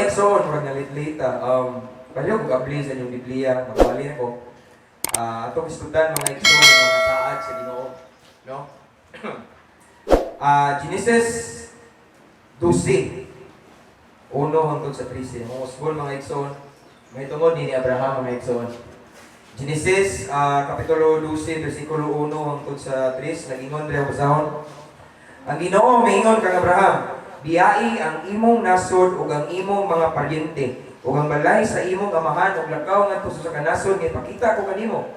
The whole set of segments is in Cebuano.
Mga igsoon, murag nalit-late. Palihog og abli sa inyong Biblia, magbali ko. Atong isgutan, mga igsoon, ang mga saad sa Ginoo, no? Genesis 12 1 hangtod sa 13. Mga usbon, mga igsoon, may tungod ni Abraham, mga igsoon. Genesis kapitulo 12 versikulo 1 hangtod sa 3, nagingon diri, basahon. Ang Ginoo miingon kang Abraham, "Biyai ang imong nasod ug ang imong mga paryente ug ang balay sa imong amahan ug lakaw ngadto sa usa ka nasod nga ipakita ko kanimo.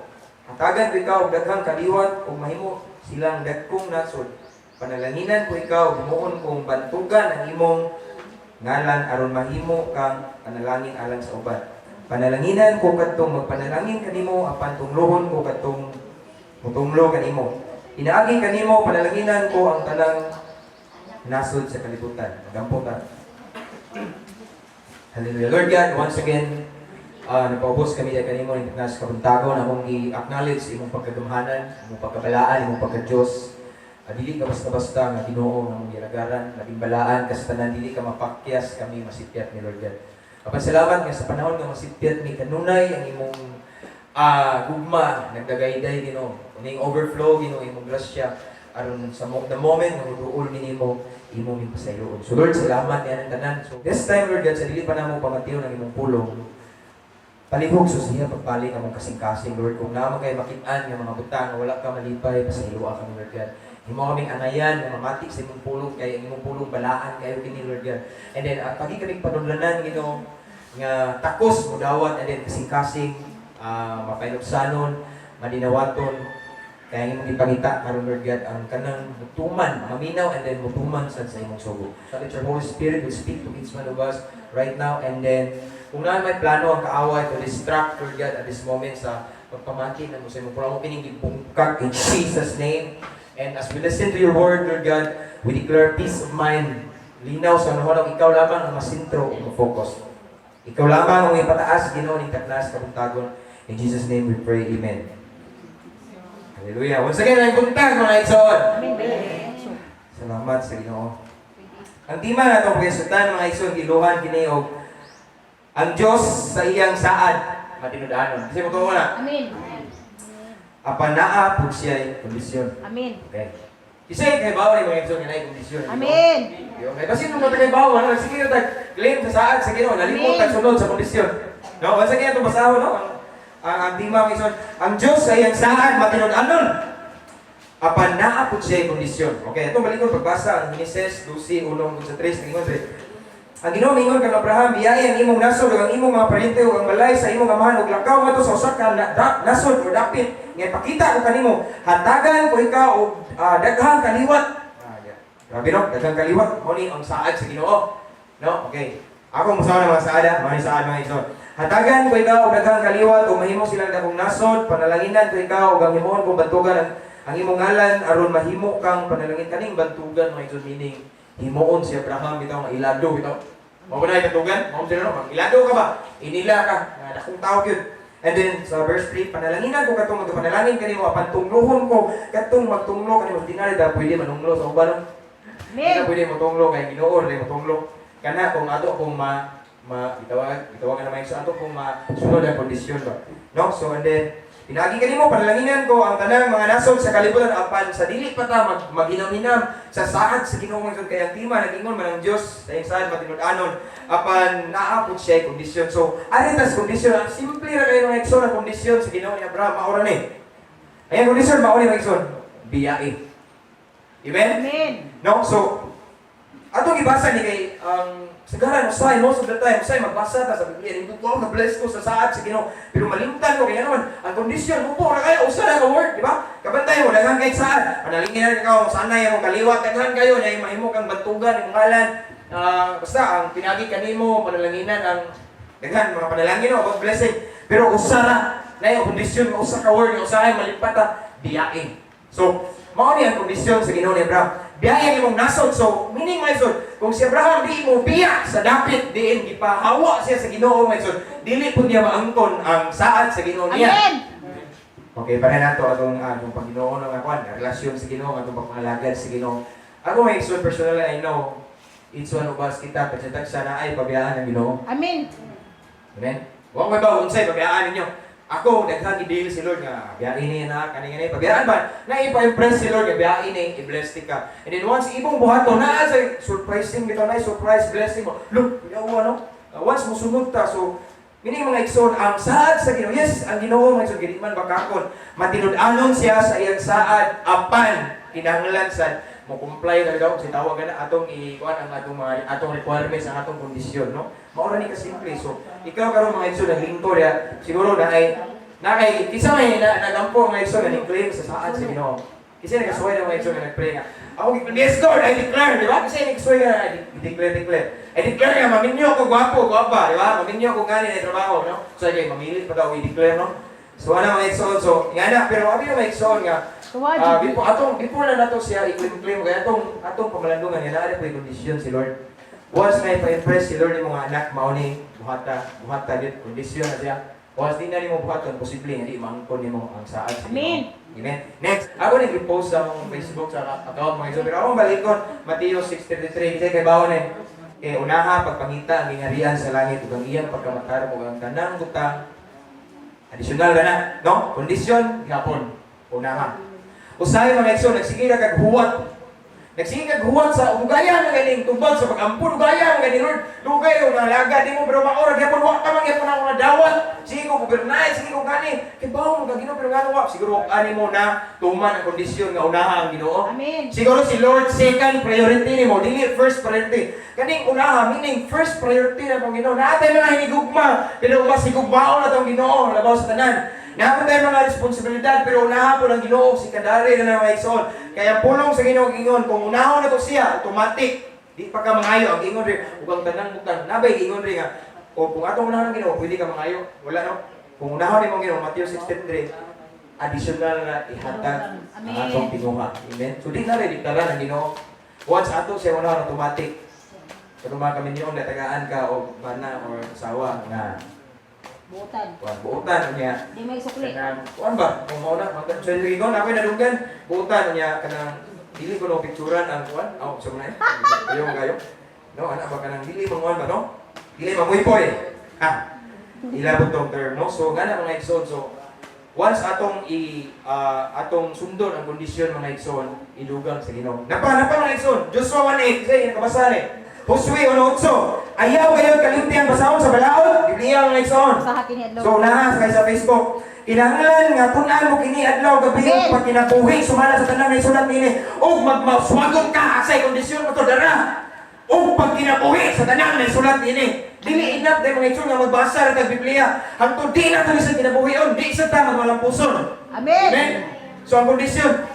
Hatagan ko ikaw og daghang kaliwat ug mahimo silang dagkong nasod. Panalanginan ko ikaw, himuon kong bantugan ang imong ngalan aron mahimo kang panalangin alang sa uban. Panalanginan ko kadtong magpanalangin kanimo apan tunglohon ko kadtong mutunglo kanimo. Pinaagi kanimo panalanginan ko ang tanang nasod sa kalibutan." Magampo ta. Hallelujah. Lord God, once again, napaubos kami dahil kanimo ning nas kabuntagon among i-acknowledge imong pagkagamhanan, imong pagkabalaan, imong pagka-Diyos. Dili ka basta-basta nga Ginoo nga among gilagaran, labing balaan ka sa tanan, dili ka mapakyas, kami masipyat ni Lord God. Apan salamat nga sa panahon nga masipyat mi, kanunay ang imong gugma nagdagayday, Ginoo. Uning overflow, Ginoo, imong grasya aron sa the moment nga muduol mi nimo, imo mi pasayloon. So Lord, salamat niya ng tanan. So this time, Lord God, sa dili pa namo pamatiw ng imong pulong, palihog susiha pagpali among kasing-kasing, Lord. Kung naa man kay makit-an nga mga butang nga wala ka malipay, pasayloa kami, Lord God. Himo kaming angayan nga mamati sa imong pulong kay ang imong pulong balaan kayo kini, Lord God. And then pagi kami padudlanan, Ginoo, nga takos mo dawat and then kasing-kasing mapainubsanon, madinawaton kaya ang imong gipangita karon, Lord God, ang kanang mutuman, maminaw and then mutuman sad sa imong sugo. So that your Holy Spirit will speak to each one of us right now and then kung naa may plano ang kaaway to distract, Lord God, at this moment sa pagpamati namo sa imong pulong, kining gibungkag in Jesus' name. And as we listen to your word, Lord God, we declare peace of mind. Linaw sa hunahuna, ikaw lamang ang masintro ug focus. Ikaw lamang ang ipataas, Ginoo, ning taknas kabuntagon. In Jesus' name we pray. Amen. Hallelujah. Once again, ang buntag, mga igsoon. Amen. Salamat sa Ginoo. Ang tema na itong pagkasutan, mga igsoon, giluhan kini og "Ang Diyos sa iyang saad matinud-anon." Kasi mo na. Amen. Apan naa pud siya'y kondisyon. Amen. Okay. Isa kay bawo ni, mga igsoon, nga naay kondisyon. Amen. Yo, kay basin mo kay bawo ano, sige na tag claim sa saad sa Ginoo, nalimot tag sunod sa kondisyon. No, once again itong basahon, no. Ang tema, mga igsoon, "Ang Diyos sa iyang saad matinud-anon. Apan naa pud siya'y kondisyon." Okay, ito balikon pagbasa ang Genesis 12:1 sa 3, ningon diri. Ang Ginoo miingon kang Abraham, "Biyai ang imong nasod ug ang imong mga paryente ug ang balay sa imong amahan ug lakaw ngadto sa usa ka nasod o dapit nga ipakita ko kanimo. Hatagan ko ikaw og daghang kaliwat." Yeah. Grabe, no, daghang kaliwat. Mao ni ang saad sa Ginoo. No? Okay. Ako musaw ng mga saad, ah. Mao ni saad, mga igsoon. "Hatagan ko ikaw og daghang kaliwat ug mahimo silang dakong nasod, panalanginan ko ikaw ug ang himuon kong bantugan ang imong ngalan aron mahimo kang panalangin." Kaning bantugan, mga igsoon, meaning himuon si Abraham bitaw nga ilado bitaw. Mao ba na bantugan? Mao sila, no? Ilado ka ba? Inila ka nga dakong tao gyud. And then sa verse 3, "Panalanginan ko katong magapanalangin kanimo apan tunglohon ko katong magtunglo kanimo." Dinali da pwede manunglo sa uban, no? Hindi Amen. na pwede motunglo kay Ginoo rin motunglo. Kana kung ato kung ma ma gitawag gitawagan na may so ato kung masunod ang kondisyon ba. No? So and then, "Pinaagi kanimo panalanginan ko ang tanang mga nasod sa kalibutan." Apan sa dili pa ta maghinam-hinam sa saad sa Ginoo, mga kay ang tema nagingon man ang Dios sa iyang saad matinud-anon apan naa pud siya kondisyon. So ari tas kondisyon, ang simple ra kayo, mga igsoon, ang kondisyon sa Ginoo ni Abraham mao ra ni. Ayan kondisyon mao ni, mga igsoon, biyai. Amen? Amen. No? So, atong ibasa ni kay ang sagaran usay, most of the time usay magbasa ta sa Biblia, hindi ko na bless ko sa saad sa Ginoo. Pero malimtan ko kay naman ang kondisyon mo ra kayo usa ra ka word, di ba? Kabantay mo daghan kay saad. Panalingin na ikaw sanay mo kaliwat daghan kayo nya mahimo kang bantugan imong ngalan. Basta ang pinagi kanimo panalanginan ang daghan mga panalangin, no, about blessing. Pero usa ra na yung kondisyon, usa ka word nga usahay malimpat ta, biyae. So, mao ni ang kondisyon sa Ginoo ni Abraham. Biyae ang imong nasod. So, meaning, mga igsoon, kung si Abraham di mo biya sa dapit diin gipahawa siya sa Ginoo, mga igsoon, dili pud niya maangkon ang saad sa Ginoo niya. Amen. Okay, para nato atong Panginoon nga kwan, relasyon sa Ginoo, atong pagpangalagad sa Ginoo. Ako, mga igsoon, personally I know Each one of us, kita, tagsa-tagsa na ay pabiyaan ng Ginoo. Amen. Amen? Wa may ba unsay pabiyaan ninyo? Ako daghan i-deal si Lord nga biyain ni na kani ngani pabiyaan ba? Na ipa-impress si Lord nga biyain ni, i-bless ti ka. And then once imong buhaton naa sa surprising bitaw, na surprise blessing mo. Look, yawa no? Once mosunod ta, so meaning, mga igsoon, ang saad sa Ginoo. Yes, ang Ginoo, mga igsoon, dili man bakakon. Matinud-anon siya sa iyang saad apan kinahanglan sa mo comply na daw si tawag na atong i-kuan ang atong mga atong requirements, ang atong kondisyon, no? Mao ra ni ka simple. So ikaw karon, mga igsoon, naglingkod ya, siguro na ay na kay kisa may na nagampo, mga igsoon, nga ni-claim sa saad sa Ginoo. Kasi nagasuway na, mga igsoon, nga nagpray nga ako, "Yes Lord, I declare," di ba? Kasi nagsuway nga declare, declare, "I declare nga maminyo ko gwapo, gwapa," di ba? "Maminyo ko ngani na trabaho," no? So kay mamili pa daw i-declare, no? So ana, mga igsoon, so nga na, pero abi, mga igsoon, nga Tuwa, jud. Before na nato siya i-claim kaya atong atong pamalandungan nga naa po kondisyon si Lord. Once na ipa-impress si Lord nimo nga, "Anak, mao ni buhata, buhata gyud," kondisyon na siya. Once di na nimo buhaton, posible nga di maangkon nimo ang saad sa Ginoo. Amen. Amen. Next, ako ni post sa akong Facebook sa account, mga igsoon, pero akong balikon Mateo 6:33 kasi kay bawon eh. Kay unaha pagpangita ang gingharian sa langit ug ang iyang pagkamatarong, ug ang tanang butang additional na na, no? Kondisyon gihapon unaha. Usahay, mga igsoon, nagsige ra kag huwat. Nagsige kag huwat sa ugaya nga ganing tubag sa pag-ampun, ugaya nga ganing, "Lord, dugay o nalaga di mo pero maora gyapon, wa ka man gyapon ako nga dawat. Sige ko gobernay, sige ko gani." Kay bawo mo ka Ginoo, pero ngano wa? Siguro ani mo na tuman ang kondisyon nga unaha ang Ginoo. Amen. Siguro si Lord second priority nimo, dili first priority. Kaning unaha meaning first priority na tong Ginoo. Naa tay mga hinigugma, pero mas higugmaon na tong Ginoo labaw sa tanan. Naa tay mga responsibilidad, pero unaha po ng Ginoo, secondary na na, mga igsoon. Kaya pulong sa Ginoo ingon kung unahon na to siya, automatic di pa ka mangayo ang ingon ri ug ang tanang butang nabay ingon ri nga o kung atong unahon ang Ginoo, pwede ka mangayo. Wala, no? Kung unahon nimo ang Ginoo, Matthew 6:33, additional na ihatag ang Amen. atong tinguha. Amen. So di na rin diktaran ang Ginoo. Once ato siya unahon, automatic. Pero mga kaminyoon, natagaan ka o bana or asawa nga Buutan. kuan, buutan niya. Di may sukli. Kanang kuan ba kung mao na so ingon ako nadunggan, buutan niya, kanang dili ko no picturan ang kuan aw sa mga ayo kayo, no? Ana ba, kanang dili mo kuan ba, no? Dili mamuypoy ah, ilabot tong term, no? So nga na, mga igsoon, so once atong i atong sundon ang kondisyon, mga igsoon, idugang sa Ginoo. Napa napa, mga igsoon, Joshua 1:8 kasi nakabasa ni Josue 1:8. Ayaw kayo kalimti ang basahon sa balaod Biblia, mga igsoon. Sa kini adlaw. So naa sa kay sa Facebook. Kinahanglan nga tun-an mo kini adlaw gabi Amen. ug pagkinabuhi sumala sa tanan nga isulat niini ug magmaswagon ka sa kondisyon mo to dara. Ug pagkinabuhi sa tanan nga isulat niini. Dili enough dahil, mga igsoon, nga magbasa ra tag Biblia. Hangtod di na to ni sa kinabuhion, di sa ta magmalampuson. Amen. Amen. So ang kondisyon,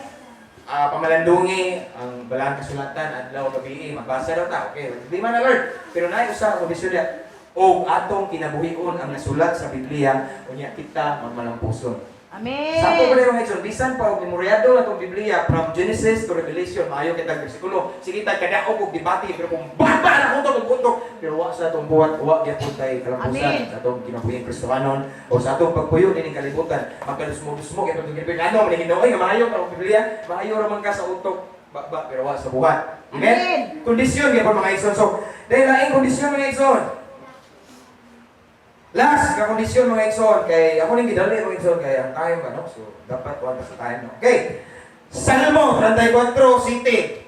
pamalandungi ang balaan kasulatan adlaw gabi, magbasa daw ta. Okay, di man na Lord. Pero naay usa ka kondisyon diya. O atong kinabuhion ang nasulat sa Biblia, unya kita magmalampuson. Amen. Sa ato pa rin, mga igsoon, bisan pa og memoryado na itong Biblia from Genesis to Revelation, maayo kitag bersikulo, sige tag kadaog og debate, pero kung baba na kutok og kutok, pero wa sa atong buhat, wa gyapon tay kalampusan Amen. sa atong kinabuhing Kristohanon o sa atong pagpuyo dining kalibutan, magkadusmo-dusmo gyapon itong Biblia. Ano man Ginoo nga maayo ka og Biblia, maayo ra man ka sa utok, ba, pero wa sa buhat. Amen. Amen. Kondisyon gyapon, mga igsoon. So, dahil laing kondisyon, mga igsoon. Last ka kondisyon, mga igsoon, kay ako ning gidali, mga igsoon, kay ang time ba, no? So dapat kuan ta sa time, no? Okay. Salmo 34 City.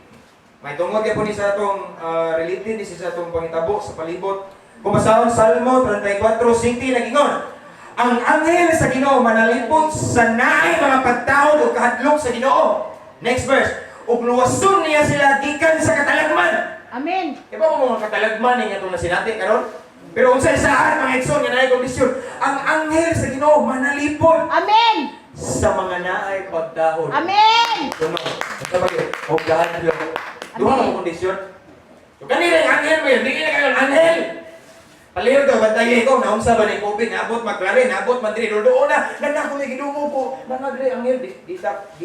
May tungod gyapon ni sa atong related ni sa atong pangitabo sa palibot. Kung basahon Salmo 34 City, nagingon, "Ang anghel sa Ginoo manalipot sa naay mga pagtahod ug kahadlok sa Ginoo." Next verse. "Ug luwason niya sila gikan sa katalagman." Amen. Iba mo mga katalagman ni atong nasinati karon. Pero unsay saan, mga igsoon, nga naay kondisyon, ang anghel sa Ginoo manalipot Amen. sa mga naay pagtahod. Amen. Tuno. Unsa ba gyud? Og kahadlok. Duha Amen. ka kondisyon. So kanila yung anghel mo yun, di na kayo anghel. Palihog daw, bantaye ko, naunsa ba ni COVID, naabot maglari, naabot man diri, dulo na, nanako may gidumo ko, mga diri anghel, di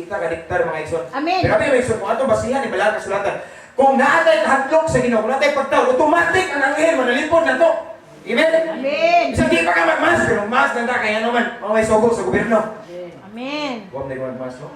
ta kadiktar, mga igsoon. Amen. Pero mga igsoon, kung atong basihan ni balaan kasulatan, kung naatay kahadlok sa Ginoo, kung naatay pagtahod, automatic ang anghel manalipod na to. Amen? Amen. Bisan di pa ka magmas, pero mas nanda kaya naman, mga may sugo sa gobyerno. Amen. Huwag na yung magmas, no?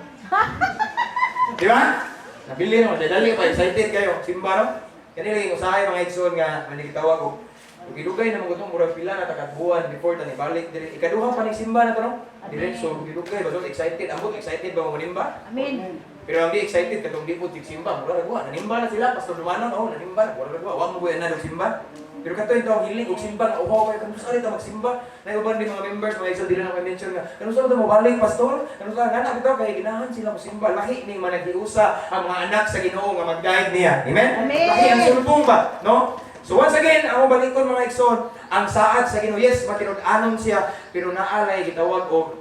Di ba? Nabili naman, dali pa, excited kayo. Simba, no? Kanila yung usahay, mga igsoon, nga manigitawag og ug gidugay na mga murag pila na takag buwan before ta nibalik diri. Ikaduha pa ning simba na to, no? Dire, so gidugay ba, so excited, ambot excited ba mo nimba? Amen. Pero ang di excited katong di po simba, mura ra guwa. Nanimba na sila, Pastor Dumanon, oh, nanimba na, mura ra guwa. Wa mo guya na og simba. Pero kato ito ang hilig og simba nga uhaw kayo kanus ari ta magsimba. Nay uban din mga members, mga igsoon, dili na ko mention nga. Kanus ta mo balik, Pastor? Kanus ta nga bitaw kay ginahan sila mo simba. Lahi ning managhiusa ang mga anak sa Ginoo nga mag-guide niya. Amen. Amen. Lahi ang sulbong ba, no? So once again, ang balikon, mga igsoon, ang saad sa Ginoo, yes, matinud-anon siya, pero naalay gitawag og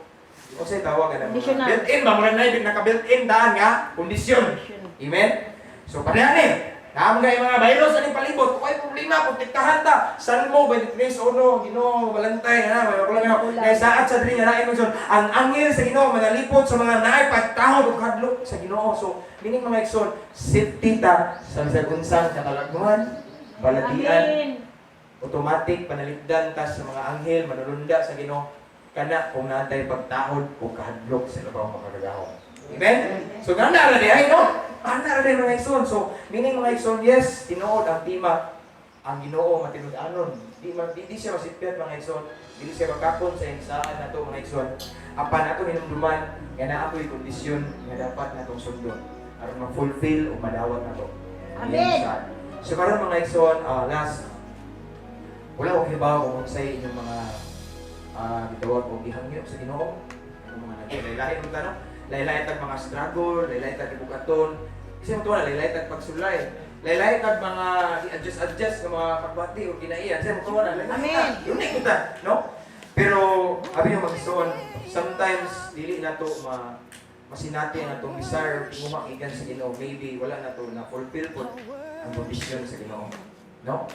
unsay tawag ana? Conditional. Built-in ba, murag na naka built-in daan nga kondisyon. Condition. Amen. So pareha ni. Naam kay mga virus aning palibot, kung ay problema protektahan ta. Salmo 23:1, Ginoo balantay ha, wala ko lang Ulan. kay saad sa diri nga lain mga igsoon, ang anghel sa Ginoo manalipot sa mga naay pagtahod ug hadlok sa Ginoo. So meaning, mga igsoon, safety ta sa bisag unsang katalagman, balatian, Amen. automatic panalipdan ta sa mga anghel manulunda sa Ginoo kana kung natay pagtahod o kahadlok sa labaw makagagahom. Amen? So gana ra di ay, no? Ana ra di, mga igsoon. So meaning, mga igsoon, yes, tinuod ang tema, ang Ginoo matinud-anon. Di siya masipyat, mga igsoon. Dili siya makakon sa insaan nato, mga igsoon. Apan ato hinumduman nga naa po'y kondisyon nga dapat natong sundon aron ma-fulfill o madawat nato ang iyang Amen. saad. So karon, mga igsoon, last, wala ko hibaw kung unsay inyong mga gitawag og gihangyo sa Ginoo. Ang mga nagay lahi man tanong, lahi tag mga struggle, lahi tag ibugaton. Kasi mo tuwa lahi tag pagsulay. Lahi tag mga i-adjust adjust nga mga pagbati o kinaiyan. Kasi mo tuwa na lahi. Amen. Unique ta, no? Pero abi yung magsuon, sometimes dili na to ma masinati ang atong desire tinguha gikan sa Ginoo. Maybe wala na to na fulfill po ang provision sa Ginoo. No?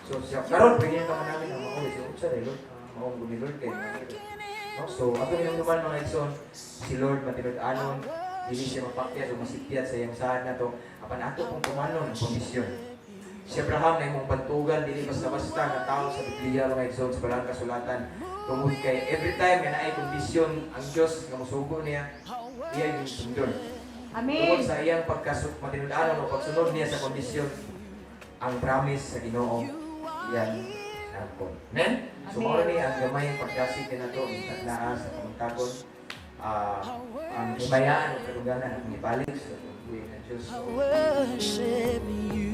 So siya karon pwede na namin ang mao so unsa dai, Lord, maong guni, Lord, kay no? So ato niyang naman, mga igsoon, si Lord matinud-anon, dili siya mapakyat o masipyat sa iyang saad nato apan ato pong tumanon ang kondisyon. Si Abraham na imong bantugan, dili basta-basta nga tao sa Biblia, mga igsoon, sa Balang Kasulatan, tungod kay every time nga naay kondisyon ang Dios nga mosugo niya, iya yung sundon. Amen. Tungod sa iyang pagkasuk matinud-anon o pagsunod niya sa kondisyon, ang promise sa Ginoo yan nangkon. Amen? So mao ni ang gamay pagdasig kanato naa sa kamuntagon. Ang himayaan o kaduganan ang ibalik sa buhi ng Diyos. I worship you.